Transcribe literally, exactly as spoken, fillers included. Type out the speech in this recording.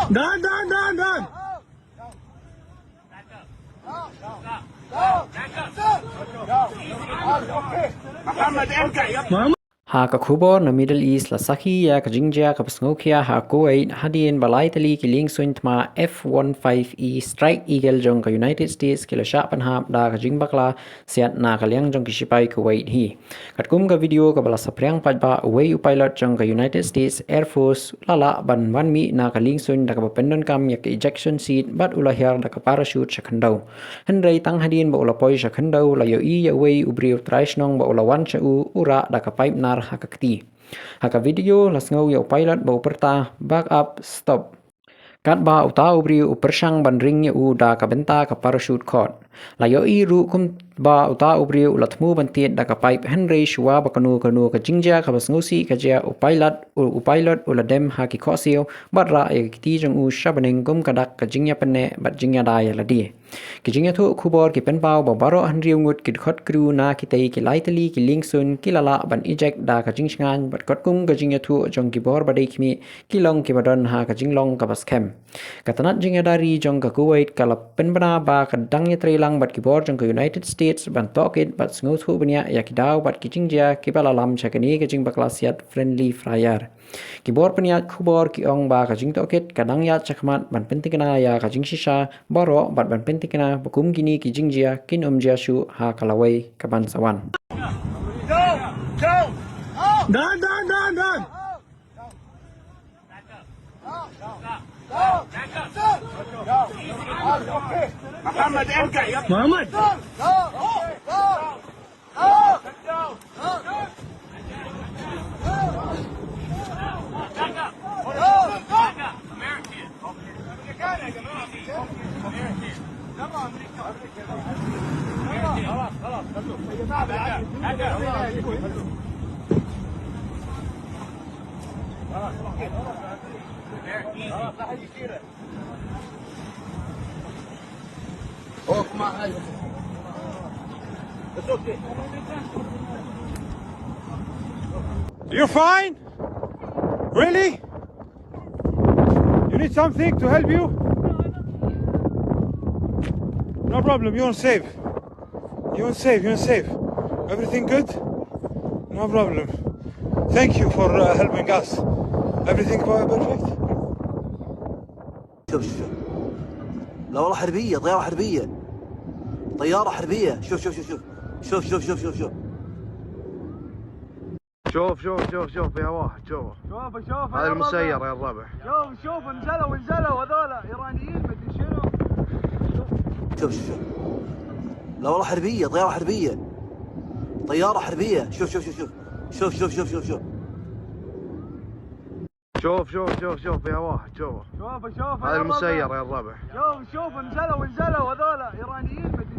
Done, done, done, done. Ha ka khubor na Middle East, la sakhi ïa ka jingjia kaba sngewkhia ha Kuwait hadien ba lai tylli ki liengsuiñ thma F fifteen E Strike Eagle jong ka United States ki la shah pynhap da ka jingbakla siat na ka liang jong ki shipai Kuwait hi. Katkum ka video kaba la saphriang paidbah, uwei u pilot jong ka United States Air Force u la lah ban wan mih na ka liengsuiñ da kaba pyndonkam ïa ka ejection seat bad u la hiar da ka parachute sha khyndew. Hynrei tang hadien ba u la poi sha khyndew, la ïohi ïa uwei u briew trai shnong ba u la wan sha u, u rah da ka pipe nar ha ka kti. Ha ka video la sngew ïa u pilot ba u pyrta, "Back up, stop." Katba uta u briew u pyrshang ban ring ïa u da ka bynta ka parachute cord. La ïohi ruh kumba uta u briew u la thmu ban tied da ka pipe, hynrei shuwa ba kano kano ka jingjia kaba sngewsih ka jia, u pilot, u, u pilot u la dem ha ki khohsiew bad rah ïa ka kti jong u sha bneng kum ka dak ka jingïapynneh bad jingïada ïa lade. Ki jingïathuh khubor ki pynpaw ba baroh hynriew ngut ki dkhot crew na kitei ki lai tylli ki liengsuiñ ki la lah ban eject da ka jingshngaiñ bad katkum ka jingïathuh jong ki bor ba dei khmih, ki long kiba don ha ka jinglong kaba skhem. Ka tnat jingïada ri jong ka Kuwait ka la pynbna ba ka dang ïatreilang bad ki bor jong ka United States ban tohkit bad sngewthuh bniah ïa ki daw bad ki jingjia kiba la lam sha kane ka jingbakla siat friendly fire. Ki bor pynïaid khubor ki ong ba ka jingtohkit ka dang ïaid shakhmat ban pyntikna ïa ka jingshisha baroh bad ban pyntikna ba kum kine ki jingjia kin ym jia shuh ha ka lawei kaban sa wan. Done, done, done, done. Muhammad. You're fine? Really? You need something to help you? No problem, you're safe. You're safe, you're safe. Everything good? No problem. Thank you for uh, helping us. Everything perfect? شوف، شوف، شوف. لا والله حربية، طيارة حربية. طيارة حربية. شوف، شوف، شوف، شوف. شوف، شوف، شوف، شوف، شوف. شوف، شوف، شوف، شوف يا واحد، شوف. شوف، شوف، هذا يا الربع. المسير يا الربع. شوف، شوف، نزلوا، نزلوا هذول إيرانيين، مدري شنو. شوف، شوف، شوف. لا والله حربية، طيارة حربية. طيارة حربية. شوف، شوف، شوف، شوف. شوف، شوف، شوف، شوف، شوف. شوف، شوف، شوف، شوف يا واحد، شوف. شوف، شوف، هذا يا الربع. المسير يا الربع. شوف، شوف، نزلوا، نزلوا هذول إيرانيين، مدري